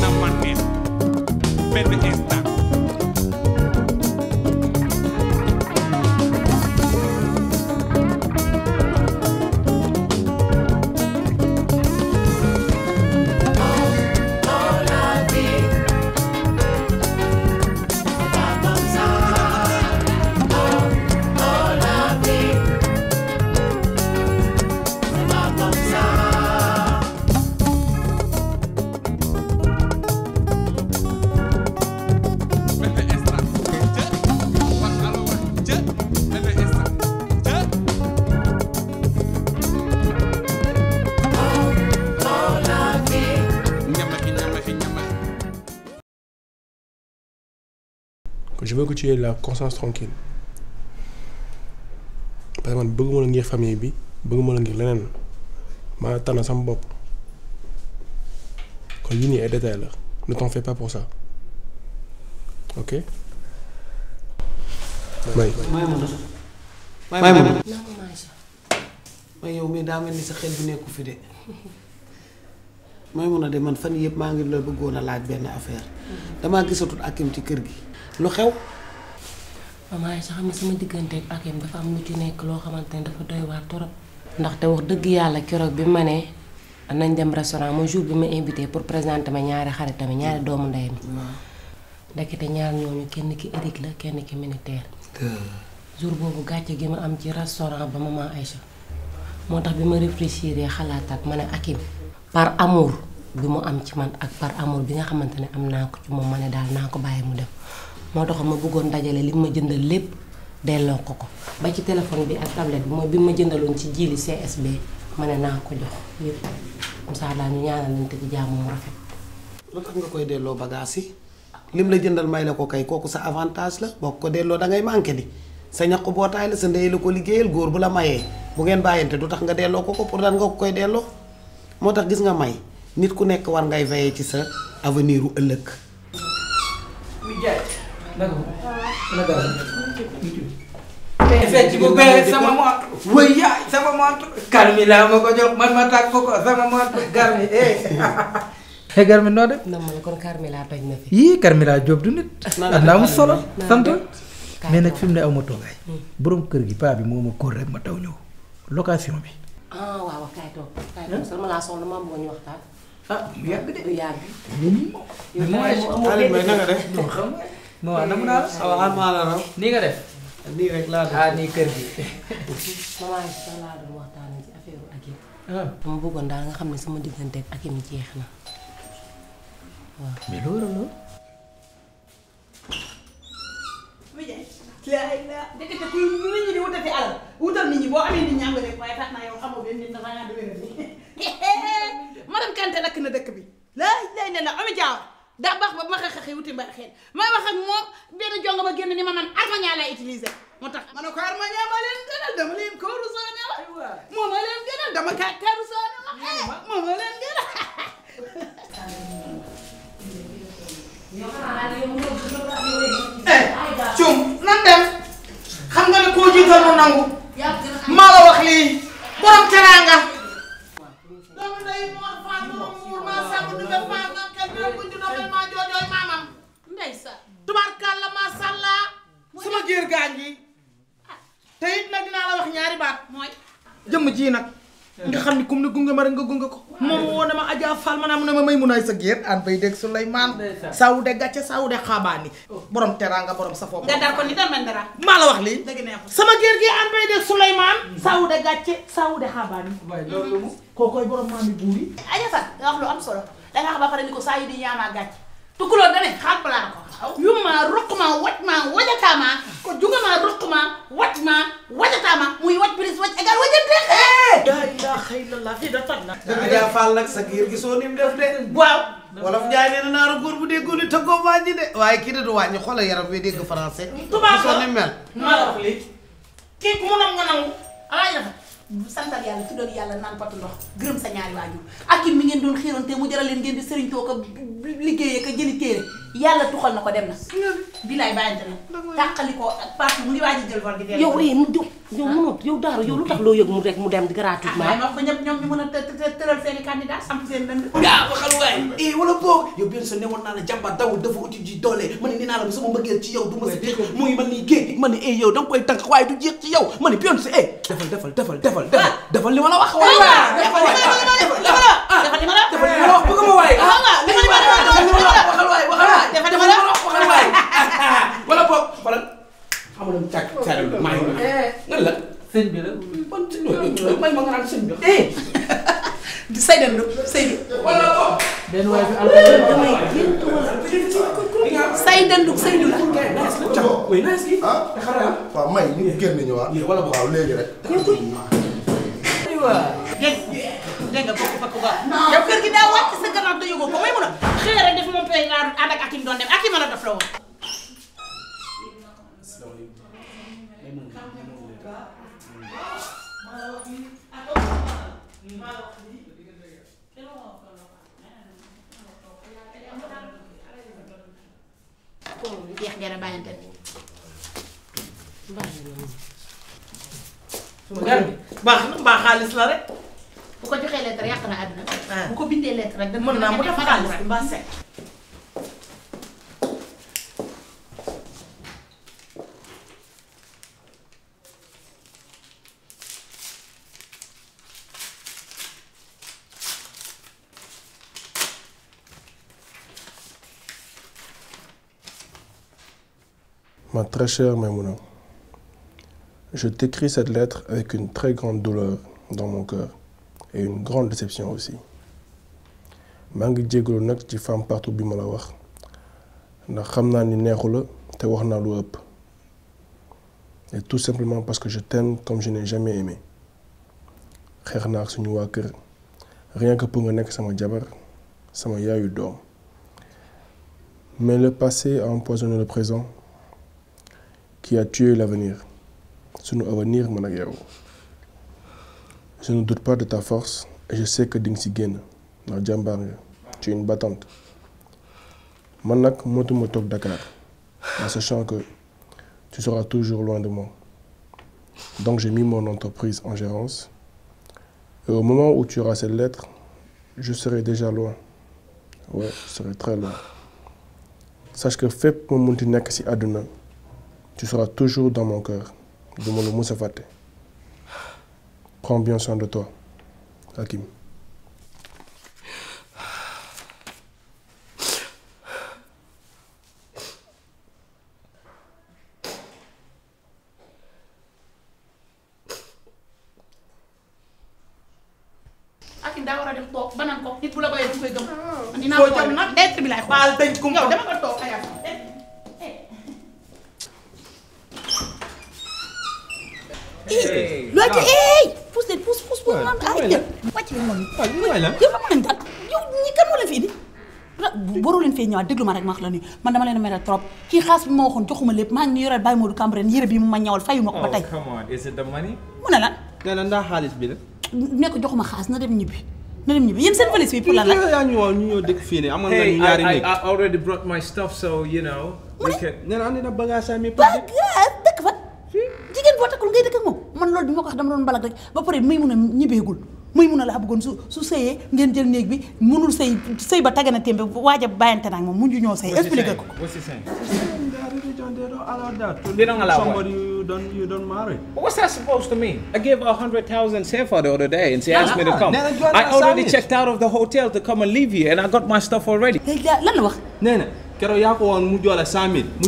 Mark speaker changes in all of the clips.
Speaker 1: dina ma neex benn instant.
Speaker 2: Je veux que tu aies la conscience tranquille parce que man bëgguma la ngir famille bi bëgguma la ngir leneen maa tànn sama bopp kon yii nii ay détails la ne t'en fais pas pour ça ok. may
Speaker 3: yow mii daa mel ni sa xel bi nekku fi de may mun a de man fan yëpp maa ngi la bëggoon a laaj benn affaire damaa gisatul Hakim ci kër gi lu xew.
Speaker 4: maman sax xam ne sama diggante ak Hakim dafa am lu ci nekk loo xamante ne dafa doy waar torop. ndaxte wax dëgg yàlla keroog bi ma ne nañ dem restaurant mooy jour bi ma invité pour présenter ma ñaari xaritam ñaari doomu ndey mi. ndekete ñaar ñooñu kenn ki Eric la kenn ki militaire. jour boobu gàcce gi ma am ci restaurant ba maman Aïcha moo tax bi ma réfléchir xalaataat ma ne Hakim par amour bi mu am ci man ak par amour bi nga xamante ne am naa ko ci moom ma ne daal naa ko bàyyi mu dem. moo taxoon ma bëggoon dajale li ma jëndal lépp delloo ko ba ci téléphone bi ak tablette bi mooy bi ma jëndaloon ci jili CSB ma ne naa ko jox yëpp comme ça daal ñu ñaanalante ci jàmm mu rafet.
Speaker 3: lu tax nga koy delloo bagage yi lim la jëndal may la ko kay kooku sa avantage la boo ko delloo dangay manqué di sa ñaq bootaay la sa ndey la ko liggéeyal góor bu la mayee bu ngeen bàyyante du tax nga delloo ko pour daan nga ko koy delloo moo tax gis nga may nit ku nekk war ngay veiller ci sa avenir u ëllëg.
Speaker 5: fecc bu bees sama montre wëy yaay sama montre Carmila ma ko jox man ma tàgg ko sama montre Garmi Garmi noo def
Speaker 4: na ma ne kon Carmila toj na fi
Speaker 5: yii Carmila Diop du nit am solo sant mais nag fi mu ne aw ma toogaay borom kër gi paa bi moo ma kóor rek ma taw ñëw location bi
Speaker 4: waaw kaay toog sama laa soxla ma bëggoon ñu waxtaan
Speaker 5: du yàgg de
Speaker 4: du yàgg
Speaker 3: Aliou Mbaye na nga def
Speaker 5: non na mu naa
Speaker 3: waxal maa la raw
Speaker 5: nii nga def
Speaker 3: nii rek laa def
Speaker 5: nii kër gi
Speaker 4: maman sax laa doon waxtaan ci affaire Hakim dama bëggoon daal nga xam ne sama diggante ak Hakim jeex na waaw
Speaker 5: mais loolu
Speaker 6: dëkkate kuy nit ñi di wutati alal wutal nit ñi boo amee nit ñi am nga rek waaye tax na yow xamoo benn nit dafa ngaa dëgëral ni madame Kanté lakk na dëkk bi lay la Ami Diawar daa baax ba ma xeexee wuti mbaa xeen may wax ak moom benn jonga ma génn ni ma man Armagnan lay utiliser moo tax ma ne ko Armagnan ma leen gënal dama leen ko rusaane la moo ma leen gënal dama ka rusaane la moo ma leen gënal cum nan dem xam nga ne koo jiital mu nangu maa la wax lii borom teraanga dama day moor faa muur maa sàmm du nga faa nga kenn bi buñ du nobel maa joojooy maamam ndeysaan tubaarkàlla maa sàllaa sama géer gaañ gi te it nag dinaa la wax ñaari baat mooy jëmm ji nag nga xam ni kum ne gunge ma rek nga gunge ko moom woo na ma Adja Fall ma ne ma may mun ay sa géer an bay dégg Souleymane sawude gàcce sawude xaabaani borom teraanga borom safoo nga dar ko ni dal man dara maa la wax lii sama géer gi an bay dégg Souleymane sawude gàcce sawude xaabaani kookoy borom maami buur yi Adja Fall nga wax lu am solo danga xam ba pare ni ko saa yi di ñaamaa gàcce tukuloo dane xaal palaar ko yumma roqma wajma wajatama ko jugama roqma wajma wajatama muy waj plus waj égal wajante la ilaha illallah fi da tan na
Speaker 3: Adja Fall nag sa giir gi soo nim def de
Speaker 6: waaw
Speaker 3: wolof Njaay nee na naaru góor bu déggoo ni tëggoo wàññi de waaye kii de du wàññi xoolal yaram bi dégg français
Speaker 6: tubaab
Speaker 3: soo ni mel
Speaker 6: maa la wax lii kii ku mu nam nga nangu alaay dafa santal yàlla tuddal yàlla naan patu ndox gërëm sa ñaari waajur Hakim mi ngeen doon xiirante mu jaral leen ngeen di sëriñ too ko liggéeyee ko jëli téere yàlla tuxal na ko dem na bilaay bàyyante na tàqali ko ak paas mu ngi waaj a jël vol gi
Speaker 4: yow mu yow mënoo yow Daara yow lu tax loo yëg mu rek mu dem gratuitement.
Speaker 6: waaye wax ko ñëpp ñoom ñu mën a tëral seen i candidat samp seen dënd.
Speaker 7: yaa waxal waay wala boog yow bien sa newoon naa la jàmbaar dawul dafa uti ji doole ma ne nee naa la sama mbëggeel ci yow du ma si jeex muy man nii géej ma ne yow da nga koy tànk waaye du jeex ci yow ma ne bien sa defal li ma la wax waay
Speaker 6: defal li ma la wax
Speaker 7: bëgg ma waay
Speaker 6: defal li ma la wax
Speaker 7: waxal waay waxal waay wala boog wala xam nga càkk càkk maa ngi nga la
Speaker 5: sëñ bi la.
Speaker 7: man may ma nga naan sëñ bi.
Speaker 6: di Seydou
Speaker 7: wala ko.
Speaker 5: benn waay fi
Speaker 6: Seydou la.
Speaker 7: oui naa si.
Speaker 8: waaw may ñu génn ñëwaat.
Speaker 7: wala boog
Speaker 8: waaw léegi rek.
Speaker 6: dégg nga bokk fa ko ba. yow kër gi daa wàcc sa gannaaw te yëgoo ko may mun a xëy rek def moom pay laa ànd ak Akim doon dem Akim mën a def la woon. jeex ngeen a bàyyante baax na mbaa xaalis la rek bu ko joxee lettre yàq na àdduna bu ko bindee lettre rek mën naa mu def xaalis bi mbaa set
Speaker 2: Ma très chère Maïmouna, je t'écris cette lettre avec une très grande douleur dans mon cœur et une grande déception aussi. maa ngi jégalu nag ci femme partout bi ma la wax ndax xam naa ni neexu la te wax naa lu ëpp et tout simplement parce que je t'aime comme je n'ai jamais aimé xeex naa ak suñu waa kër rien que pour nga nekk sama jabar sama yaayu doom mais le passé a empoisonné le présent qui a tué l'avenir. Sunu avenir man ak yow. Je ne doute pas de ta force et je sais que dinga si génn ndax jàmbaar nga. Tu es une battante. Man nag mootuma toog Dakar en sachant que tu seras toujours loin de moi. Donc j'ai mis mon entreprise en gérance et au moment où tu auras cette lettre, je serai déjà loin. Ouais, je serai très loin. Sache que fépp ma munti nekk ci àdduna tu seras toujours dans mon cœur. Du ma la mës a fàtte. Prends bien soin de toi, Hakim.
Speaker 6: Akim daa war a dem toog ba naan ko nit bu la koy du koy gëm. dinaa ko jot nag lettre bi laay xool. baal dañ ko yow dama ko toog ayam.
Speaker 9: loolu pousse leen pousse man arrêté wàcc leen moom yow la ma dal yow ñi kan moo leen fi indi waroo leen fee ñëwaat déglu ma rek ma wax la ni man dama leen a mere trop kii xaas bi ma waxoon joxuma lépp maa ngi ni yoreel Baye Modou Cambérène yére bi mu ma ñawal fayu ma ko ba tey
Speaker 10: is it the money?
Speaker 9: mu ne lan
Speaker 10: nee na ndax xaalis bi la
Speaker 9: ne ko joxuma xaas na dem ñibbi yéen seen valise bi pour lan la
Speaker 10: yaa ñu woo ñu ñëw dëkk fii ne amoon nga ñu ñaari néeg
Speaker 1: I already brought my stuff, so you know.
Speaker 10: nee na andi na bagage ami
Speaker 9: bagage dëkk fa jigéen boo takkul ngay dëkk ak moom man loolu bi ma ko wax dama doon balag rek ba pare may mun a ñibbeegul may mun a laa bëggoon su sëyee ngeen jël néeg bi mënul sëy ba tagga na témbe waaj a bàyyante naag moom mujj ñoo sëy expliqué ko
Speaker 1: What's he saying?
Speaker 10: They don't allow that.
Speaker 1: They don't allow
Speaker 10: somebody
Speaker 1: what?
Speaker 10: you don't marry.
Speaker 1: What's that supposed to mean? I gave her 100,000 CFA the other day and she asked me to come.
Speaker 10: Then you
Speaker 1: I already
Speaker 10: understand
Speaker 1: checked out of the hotel to come and leave here and I got my stuff already.
Speaker 9: léegi lan la wax
Speaker 10: nee na keroog yaa ko woon mu jox la 100,000 mu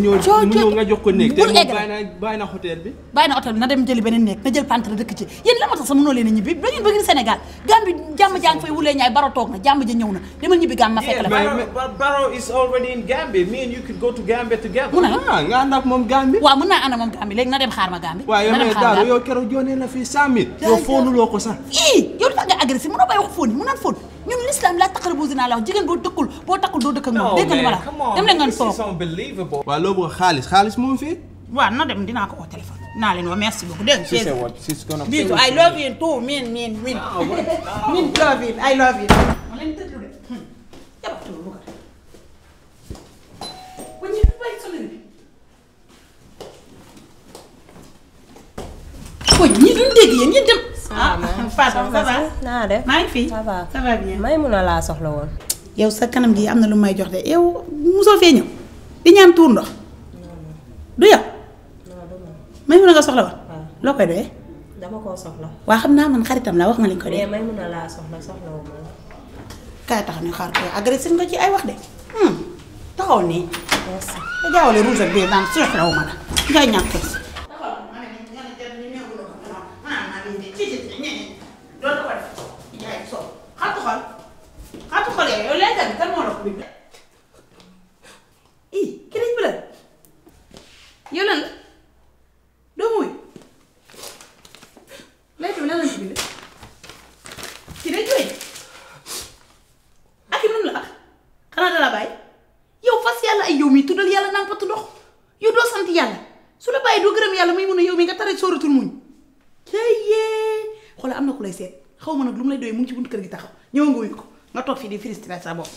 Speaker 10: ñëw nga jox ko néeg te bàyyi na hôtel bi
Speaker 9: bàyyi na hôtel bi na dem jëli beneen néeg na jël pantre dëkk ci yéen la ma tax sa mënoo leen a ñibbi da ngeen bëgg Sénégal Gambie jàmm jàng fay wulee ñaay Baro toog na jàmm ja ñëw na demal ñibbi Gambie ma fekk la
Speaker 1: Barrow is already in Gambia. Me and you could go to Gambia together.
Speaker 9: mu ne
Speaker 10: nga ànd ak moom Gambie
Speaker 9: waaw mën naa ànd ak moom Gambie léegi na dem xaar ma Gambie
Speaker 10: waaw yow daal yow keroog joonee na fii 100,000 yow foonuloo ko sax
Speaker 9: yow dafa nga agressif mënoo bàyyi wax fóon yi mu naan fóon ñun l'islam laa taqara bu zina la wax jigéen boo takkul doo dëkk ak moom dégg nga ma la dem leen ngeen toog
Speaker 1: Unbelievable.
Speaker 10: waaw loo bëgg xaalis moom fii
Speaker 9: waaw na dem dinaa ko woo téléphone naa leen woo merci beaucoup dégg
Speaker 1: She said what? She's gonna pay
Speaker 9: bisu
Speaker 1: with
Speaker 9: I
Speaker 1: you.
Speaker 9: love you too min love you I love you ma leen tëjlu de jabatu lu ko ba ñu bay solo bi dégg yéen yéen dem.
Speaker 4: Fatou
Speaker 9: ça va.
Speaker 4: naa def
Speaker 9: maa ngi fi.
Speaker 4: ça va
Speaker 9: ça va bien.
Speaker 4: Maymuna laa soxla woon.
Speaker 9: yow sa kanam gi am na lu may jox de yow mosoo fee ñëw di ñaan tuur ndox du yow. Maymuna nga soxla woon. loo koy doyee.
Speaker 4: dama koo soxla.
Speaker 9: waa xam naa man xaritam la wax nga liñ ko dee.
Speaker 4: mais Maymuna laa soxla wu ma.
Speaker 9: kaay taxaw ni xaar ko agressif nga ci ay wax de. taxaw nii.
Speaker 4: merci.
Speaker 9: nga jaawale rouge ak bii daan soxla wu ma la ngay ñàkk ko. yow lan la doo muy laytu bi lan lañ ci bind ci day jooy ak i nun la ak xanaa dala bàyyi yow fas yàlla ay yow mi tuddal yàlla naan patu ndox yow doo sant yàlla su la bàyyi doo gërëm yàlla muy mun a yow mi nga tare sóoratul muñ yee xoolal am na ku lay seet xaw ma nag lu mu lay doyee mu ngi ci buntu kër gi taxaw ñëw nga wuyu ko nga toog fii di frustré sa bopp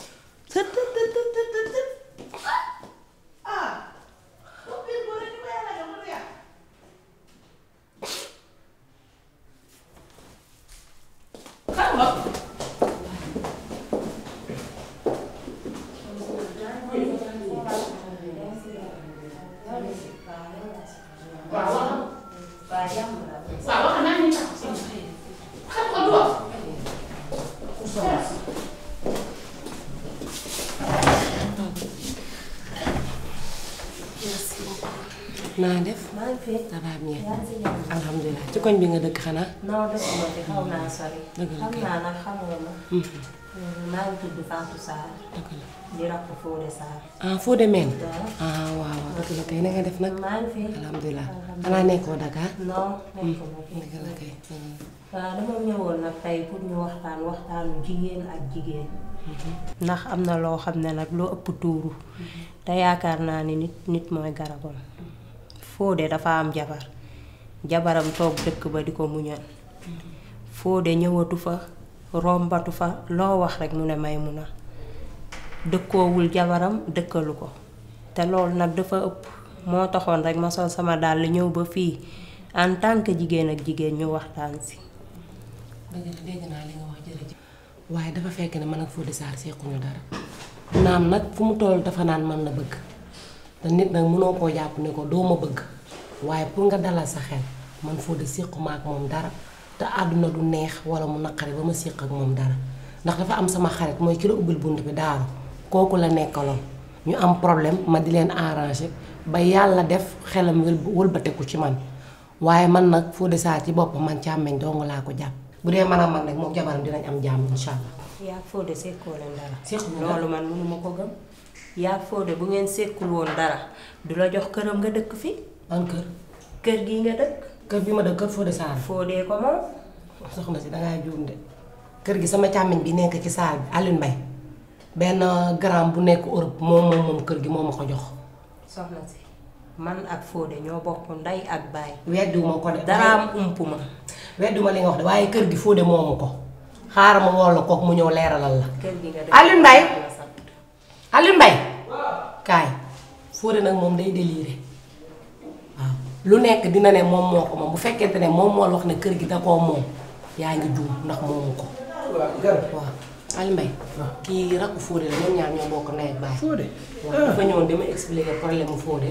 Speaker 4: naa def. maa ngi fi. ça va bien. alhamdulilah ci koñ bi nga dëkk xanaa.
Speaker 11: non dëkk ma fi xaw naa sori.
Speaker 4: dëgg la
Speaker 11: xam naa nag xam nga ma. maa ngi tudd Fatou Sarr.
Speaker 4: dëgg la
Speaker 11: di rakk Fodé Sarr.
Speaker 4: ah Fodé meen. ah waaw dëgg la kay na nga def nag.
Speaker 11: maa ngi fi.
Speaker 4: alhamdulilah xanaa nekkoo Dakar.
Speaker 11: non nekkuma fi.
Speaker 4: dëgg la kay.
Speaker 11: waaw dama ñëwoon nag tey pour ñu waxtaanu jigéen ak jigéen. ndax am na loo xam ne nag loo ëpp tuuru. te yaakaar naa ni nit mooy garabam. Fodé dafa am jabaram toog dëkk ba di ko muñal. Fodé ñëwatu fa rombatu fa loo wax rekk mu ne Maymuna dëkkoowul jabaram dëkkalu ko te loolu nag dafa ëpp moo taxoon rekk ma sol sama dàll ñëw ba fii en tant que jigéen ak jigéen ñu waxtaan si.
Speaker 4: dëgg la dégg naa li nga wax jërëjëf. waaye dafa fekk ne man ak Fodé Sarr sequñu dara. naam nag fu mu toll dafa naan man la bëgg. te nit nag mënoo koo jàpp ne ko doo ma bëgg waaye pour nga dalal sa xel man Fodé séquma ak moom dara te àdduna du neex wala mu naqari ba ma séq ak moom dara ndax dafa am sama xarit mooy ki la ubbil bunt bi daaru kooku la nekkaloon ñu am problème ma di leen arrangé ba yàlla def xelam wëlbateku ci man waaye man nag Fodé Sarr ci boppam man càmmeñ dong laa ko jàpp bu dee man a man rek moom jabaram dinañ am jàmm insha allah.
Speaker 11: yaa Fodé séqoo leen dara.
Speaker 4: séqoo
Speaker 11: loolu man mënuma ko gëm. yaa Fodé bu ngeen sekkul woon dara du la jox këram nga dëkk fi.
Speaker 4: ban kër.
Speaker 11: kër gii nga dëkk.
Speaker 4: kër bi ma dëkk kër Fodé Sarr.
Speaker 11: Fodé ko moom.
Speaker 4: soxna si dangaa juum de kër gi sama càmmiñ bi nekk ci saal bi Alioune Mbaye benn grand bu nekk Europe moom kër gi moo ma ko jox.
Speaker 11: soxna si man ak Fodé ñoo bokk ndey ak baay.
Speaker 4: weddiwuma ko de.
Speaker 11: daraam ump ma.
Speaker 4: weddiwuma li nga wax de waaye kër gi Fodé moomu ko xaaral ma woo la kook mu ñëw leeralal la.
Speaker 11: kër gi nga dëkk
Speaker 4: Alioune Mbaye Alioune Mbaye kaay Fodé nag moom day déliré waaw lu nekk dina ne moom moo ko moom bu fekkente ne moom moo la wax ne kër gi da koo moom yaa ngi juum ndax moomu ko. waaw Alioune Mbaye kii rakku Fodé la ñoom ñaar ñoo bokk ndey ak baay.
Speaker 5: Fodé
Speaker 4: waaw dafa ñëwoon dama expliquer problème mu Fodé.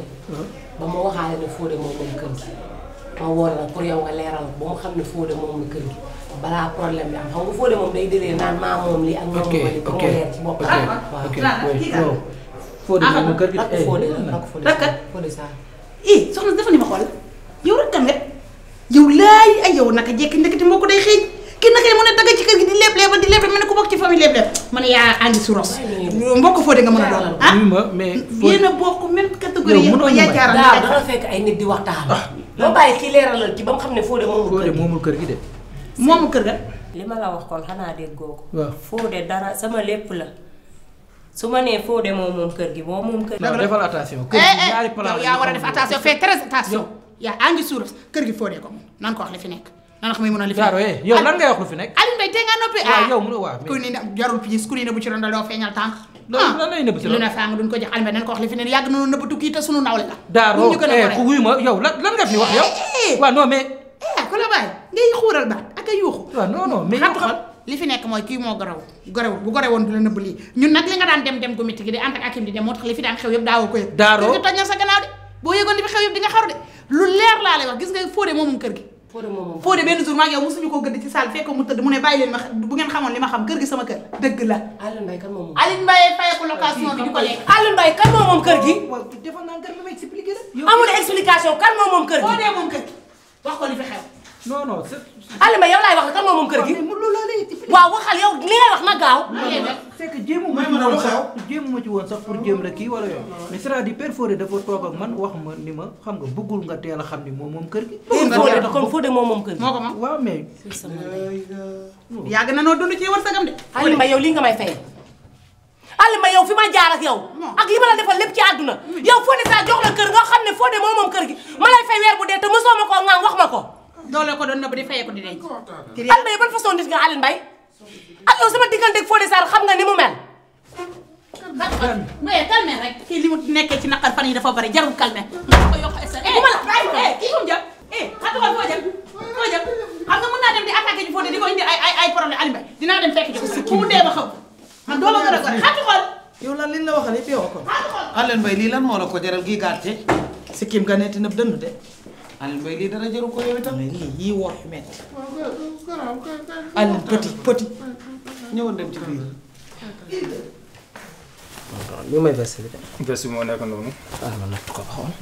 Speaker 4: ba ma waxaale ne Fodé moom kër gi. ma woo la nag pour yow nga leeral ba mu xam ne Fodé moom kër gi balaa problème bi am xam nga Fodé moom day déliré naan maa moom lii ak moom li ko leer ci boppam. waaw
Speaker 5: Fodé moom kër gi
Speaker 4: rakku Fodé la rakku Fodé
Speaker 9: rakkat
Speaker 4: Fodé Sarr.
Speaker 9: soxna si dafa ni ma xool yow rakkan nga yow laay ay yow naka jekki ndekete moo ko day xëy kii naka mu ne dagg ci kër gi di lépp lépp mel ne ku bokk ci famille lépp man yaa andi su ros mbokk Fodé nga mën a doon ah
Speaker 5: mais
Speaker 9: yéen a bokk même catégorie yi yaa jaaral
Speaker 4: daaw danga fekk ay nit di waxtaan ma bàyyi kii leeralal ci ba mu xam ne Fodé
Speaker 5: moomul kër gi de
Speaker 9: moomul kër ga
Speaker 11: li ma la wax kon xanaa déggoo ko.
Speaker 5: waaw
Speaker 11: Fodé dara sama lépp la su ma nee Fodé moom kër gi moom kër gi.
Speaker 5: non defal attention. kër gi ñaari plan
Speaker 9: yaa war a def attention fais très attention. yaa angi suur kër gi Fodé ko moom nan ko wax li fi nekk nan wax may mën a li fi nekk.
Speaker 5: yow lan ngay wax lu fi nekk.
Speaker 9: Alioune Mbaye tey nga noppi.
Speaker 5: waaw yow mu ne waaw
Speaker 9: ku ni jarul piis ku ni ne bu ci rondal doo feeñal tànk.
Speaker 5: loolu lan lay nëbb si
Speaker 9: lu ne faa nga duñ ko jox Alioune Mbaye nan ko wax li fi ne yàgg na nëbbatu kii te sunu nawle la.
Speaker 5: Daaro ku wuyu ma yow lan nga fi wax yow. waaw non mais.
Speaker 9: ku la bàyyi.
Speaker 6: ngay xuural baat ak ay yuuxu.
Speaker 5: waaw non mais
Speaker 6: xam nga li fi nekk mooy kii moo gorew bu gore woon du la nëbb lii ñun nag li nga daan dem gu métti gi di ànd ak Akim di dem moo tax li fi daan xew yëpp daawoo ko yëg.
Speaker 5: daaroo
Speaker 6: toj na sa gannaaw de boo yëgoon di fi xew yëpp di nga xaru de lu leer laa lay wax gis nga Fodé moomum kër gi. Fodé benn jour maa ngi yow mosuñu koo gëdd ci salle fekk mu tëdd mu ne bàyyi leen ma bu ngeen xamoon li ma xam kër gi sama kër dëgg la.
Speaker 4: Alioune Mbaye kan moom
Speaker 6: Alioune Mbaye fayeku location bi di ko lekk.
Speaker 4: Alioune Mbaye kan moom kër gi.
Speaker 5: waaw defal naa kër bi ma expliqué la.
Speaker 4: amul explication kan moom kër gi.
Speaker 6: Fodé moom kër gi wax ko li fi xew.
Speaker 5: non
Speaker 4: Alioune Mbaye yow laay wax kan moom kër gi. waaw waxal yow li ngay wax na gaaw.
Speaker 5: c'est que jéemu ma ci woon sax pour jéem la kii wala yow mais c'est-à-dire Père Fodé dafa toog ak man wax ma ni ma xam nga bëggul nga teel a xam ni moom kër gi.
Speaker 4: kon Fodé moom kër gi.
Speaker 6: moo ko moom
Speaker 5: waaw mais.
Speaker 6: yàgg na noo dund ci wërsëgam de.
Speaker 4: Alioune Mbaye yow lii nga may fayee. Alioune Mbaye yow fi ma jaar ak yow. ak li ma la defal lépp ci àdduna. yow Fodé saa jox la kër nga xam ne Fodé moom kër gi ma lay fay weer bu dee te mosoo ma koo ŋaan wax ma ko.
Speaker 6: doole ko doon nëbb di fayee ko di denc.
Speaker 4: Alioune Mbaye ban façon nit nga Alioune Mbaye ak yow sama digganteeg Fodé Sarr xam nga ni mu mel.
Speaker 6: mais calme rek kii li mu nekkee ci naqar fan yi dafa bari jarul calme. nga ko yokk SR. bu ma la bàyyi kii mu jëm. xatuwal foo jëm xam nga mën naa dem di attaqué ci Fodé di ko indi ay problème Alioune Mbaye dinaa dem fekk ci ko mu dee ba xaw man doo ma gën a gore xatuwal.
Speaker 7: yow lan liñ la waxal yëpp yow ko. Alioune Mbaye lii lan moo la ko jaral gii gàcce. sikkim ka netti na dënn de. Alioune Mbaye lii dara jaru ko yow itam. mais lii yii wor yu metti. Alioune petit. ñëwoon dem ci biir.
Speaker 10: li may veste bi de. veste bi moo nekk noonu.
Speaker 7: ah ma natt ko ba xool.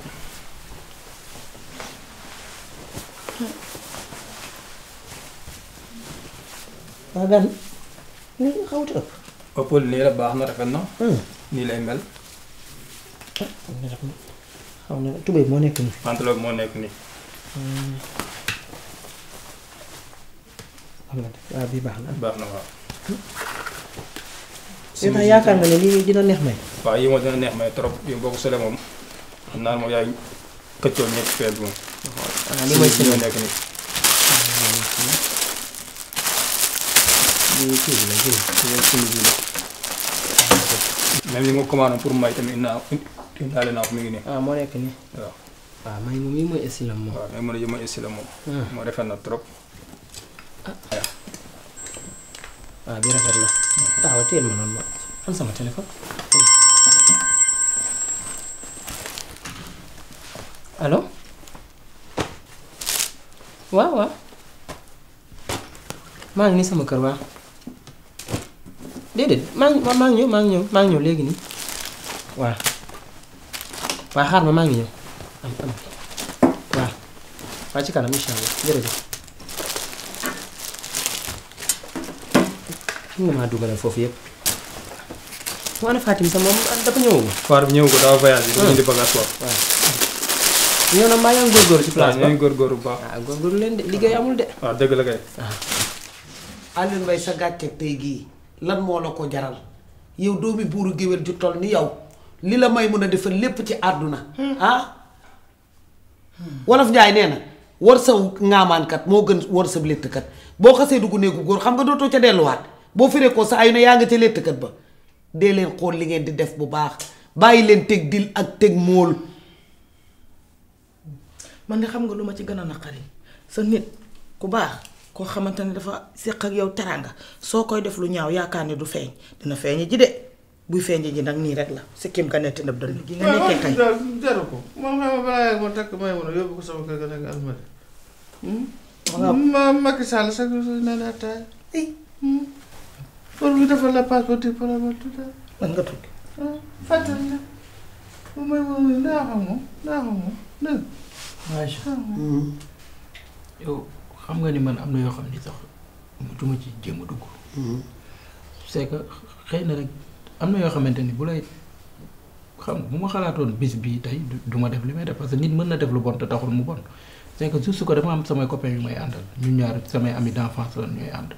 Speaker 7: waa gan. nii nga xawti ëpp.
Speaker 10: ëppal nii la baax na rafet na. nii lay mel.
Speaker 7: xaw na tubéy moo nekk nii.
Speaker 10: pantalon moo nekk nii.
Speaker 7: am na de waaw bii baax na.
Speaker 10: baax na waaw.
Speaker 7: yow tax yaakaar nga ne lii dina neex may.
Speaker 10: waaw yii moom dina neex may trop yow boo ko solee moom xam naa moom yaay këccoon ñetti feet bi moom.
Speaker 7: li may si
Speaker 10: ñoo nekk nii.
Speaker 7: lii kii bi la kii la.
Speaker 10: même li nga commandé pour may tamit indaale naa ko mi ngi nii.
Speaker 7: ah moo nekk nii.
Speaker 10: waaw.
Speaker 7: waaw may moom yi mooy estilam moom.
Speaker 10: waaw mais yi mooy estilam moom. moo rafet na trop.
Speaker 7: waaw bi rafet na. taxaw teel ma noonu ma am sama téléphone. allo. waaw. maa ngi nii sama kër waaw. déedéet maa ngi ñëw léegi nii. waaw. waaw xaar ma maa ngi ñëw. am waaw ci kanam incha allah jërëjëf. fi nga maa dugalal foofu yëpp. mu ana Fatim sa moom dafa ñëwagul.
Speaker 10: Fatou ñëw ko dafa voyage bi. indi bagage quoi.
Speaker 7: waaw. ñëw na mbaa yaa ngi góorgóorlu ci place ba.
Speaker 10: waaw ñoo ngi góorgóorlu bu baax.
Speaker 7: ah góorgóorlu leen de liggéey amul de.
Speaker 10: waaw dëgg la kay.
Speaker 3: Alioune Mbaye sa gàcceeg tey gii lan moo la ko jaral yow doomi buuru géwél ju toll ni yow li la may mën a defal lépp ci àdduna ah. wolof Njaay nee na war sa ŋaamaankat moo gën war sa léttkat boo xasee dugg néegu góor xam nga dootoo ca delluwaat boo firee ko sa ayu ne yaa nga ca léttkat ba dee leen xool li ngeen di def bu baax bàyyi leen teg dil ak teg móol.
Speaker 6: man de xam nga lu ma ci gën a naqari sa nit ku baax koo xamante ne dafa séq ak yow teranga soo koy def lu ñaaw yaakaar ne du feeñ dina feeñe ji de buy feeñe ji nag nii rek la si kim ka netti ndab dënn gi nga nekkee kay
Speaker 12: jaru ko moom xam nga balaa ma takk may mën a yóbbu ko sama kër ga nekk almadi ma Macky Sall sax naan ataaya pour ñu defal la passeport diplomate tout ça
Speaker 6: man nga tukki
Speaker 12: fàttal la bu may moom daa xam moom dëgg
Speaker 5: yow xam nga ni man am na yoo xam ni sax mutuma ci jéem a dugg. c'est que xëy na rek am na yoo xamante ni bu lay xam nga bu ma xalaatoon bis bii tey du ma def li may def parce que nit mën na def lu bon te taxul mu bon c'est que juste que dama am samay copains yu may àndal ñun ñaar samay amis d'enfance la ñooy ànd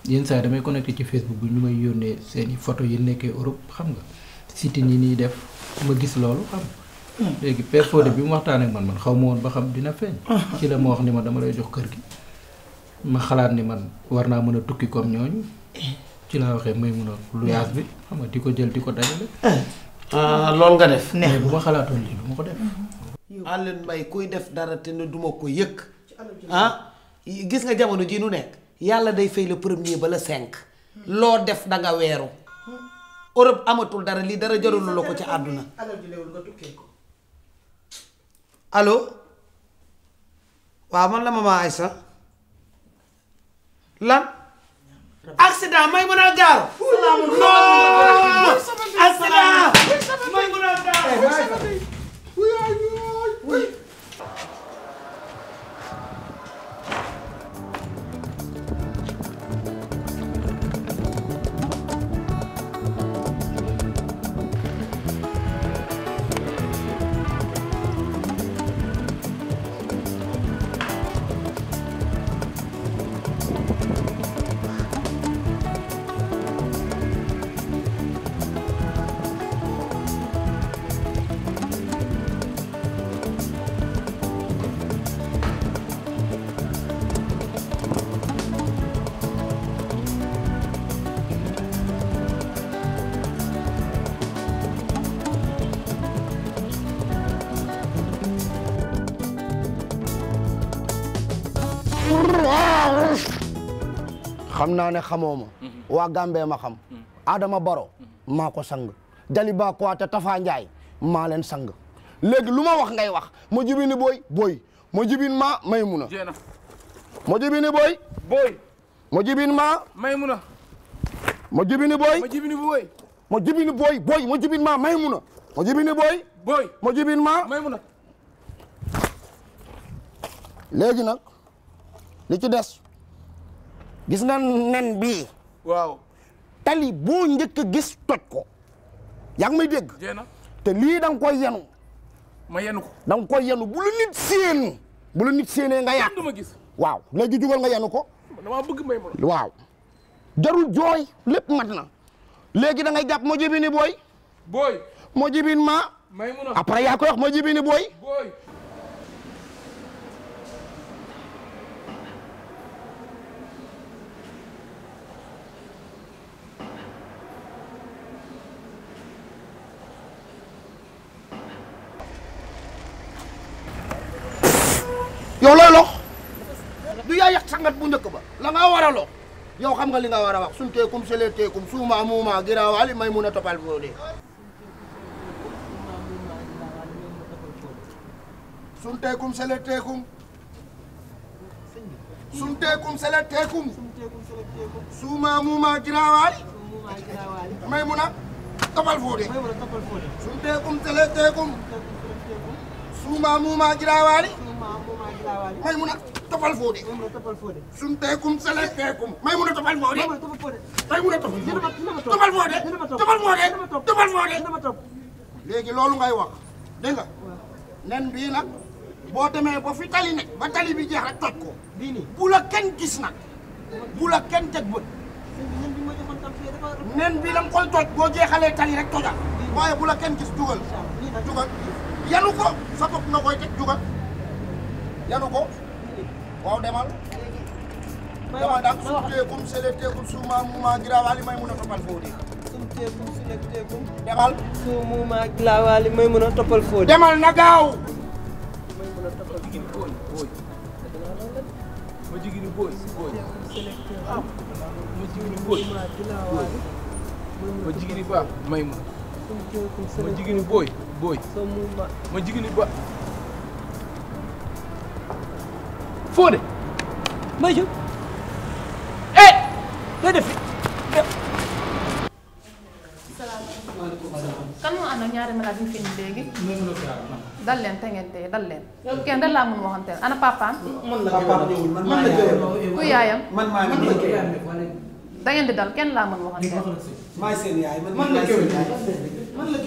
Speaker 5: yenn saa yi damay connecté ci Facebook bi ñu may yónnee seeni photo yi nekkee Europe xam nga site yi nii def ma gis loolu xam nga. léegi Père Fodé bi mu waxtaan ak man xaw ma woon ba xam dina feeñ. ci la ma wax ni ma dama lay jox kër gi. ma xalaat ni man war naa mën a tukki comme ñooñu ci laa waxee may mun a luyaas bi xam nga di ko jël di ko dajale.
Speaker 3: loolu nga def.
Speaker 5: mais bu ma xalaatoon lii du ma ko def.
Speaker 3: Alioune Mbaye kuy def dara te ne duma ko yëg ah gis nga jamono ji nu nekk yàlla day fay le premier ba le 5 loo def danga weeru Europe amatul dara lii dara jarul la ko ci àdduna allo waaw man la Mama Aïssa lan accident may mën a gaaw accident may mën a gaaw
Speaker 13: xam naa ne xamoo ma waa Gambie ma xam Adama Barrow maa ko sang Jaliba Kouyaté Tafa Ndiaye maa leen sang léegi lu ma wax ngay wax mo jibini boy mo jibin ma Maymuna mo jibini boy mo jibin ma
Speaker 5: Maymuna
Speaker 13: mo jibini boy
Speaker 5: mo jibini boy
Speaker 13: mo jibini boy mo jibin ma Maymuna mo jibini boy mo jibin ma
Speaker 5: Maymuna
Speaker 13: léegi nag li ci des gis nga nen bii
Speaker 5: waaw
Speaker 13: tali boo njëkk a gis toj ko yaa ngi may dégg te lii da nga koy yenu
Speaker 5: ma yenu ko
Speaker 13: da nga koy yenu bu la nit séen bu la nit séenee nga yàq
Speaker 5: dama gis
Speaker 13: waaw léegi jugal nga yenu ko
Speaker 5: dama bëgg Maymuna
Speaker 13: waaw jarul jooy lépp mat na léegi da ngay jàpp mo jibini booy mo jibin ma
Speaker 5: Maymuna
Speaker 13: après yaa koy wax mo jibini booy yow looy lox du yaa yàq sangat bu njëkk ba la nga war a lox yow xam nga li nga war a wax suñ teekum sele teekum suuma muuma giraawaali Maymuna topal foode suñ teekum sele teekum suñ teekum sele teekum suuma muuma giraawaali Maymuna topal foode suñ teekum sele teekum suuma muuma giraawaali Maymuna topal foode sun teekum sele teekum Maymuna topal foode Maymuna topal foode léegi loolu ngay wax dégg nga nen bii nag boo demee ba fi tali ne ba tali bi jeex rek toj ko bu la kenn gis nag bu la kenn teg bët nen bi da nga koy toj boo jeexalee tali rek tojal waaye bu la kenn gis jugal yanu ko sa bopp nga koy teg jugal yanu ko waaw demal daal suñ teekum sele teekum suuma muuma giraawaali Maymuna topal foode demal
Speaker 14: suuma giraawaali Maymuna topal foode
Speaker 13: demal na gaaw
Speaker 5: ma jigini boy ma jigini ba Maymuna ma jigini boy ma jigini ba Fodé
Speaker 14: Mayju day def
Speaker 15: kan moo ànd ak ñaari malade yu fi ñu léegi dal leen te ngeen tey dal leen kenn dal laa mun waxante ana papaam ku yaayam da ngeen di dal kenn laa mën waxante
Speaker 3: maay seen yaay man la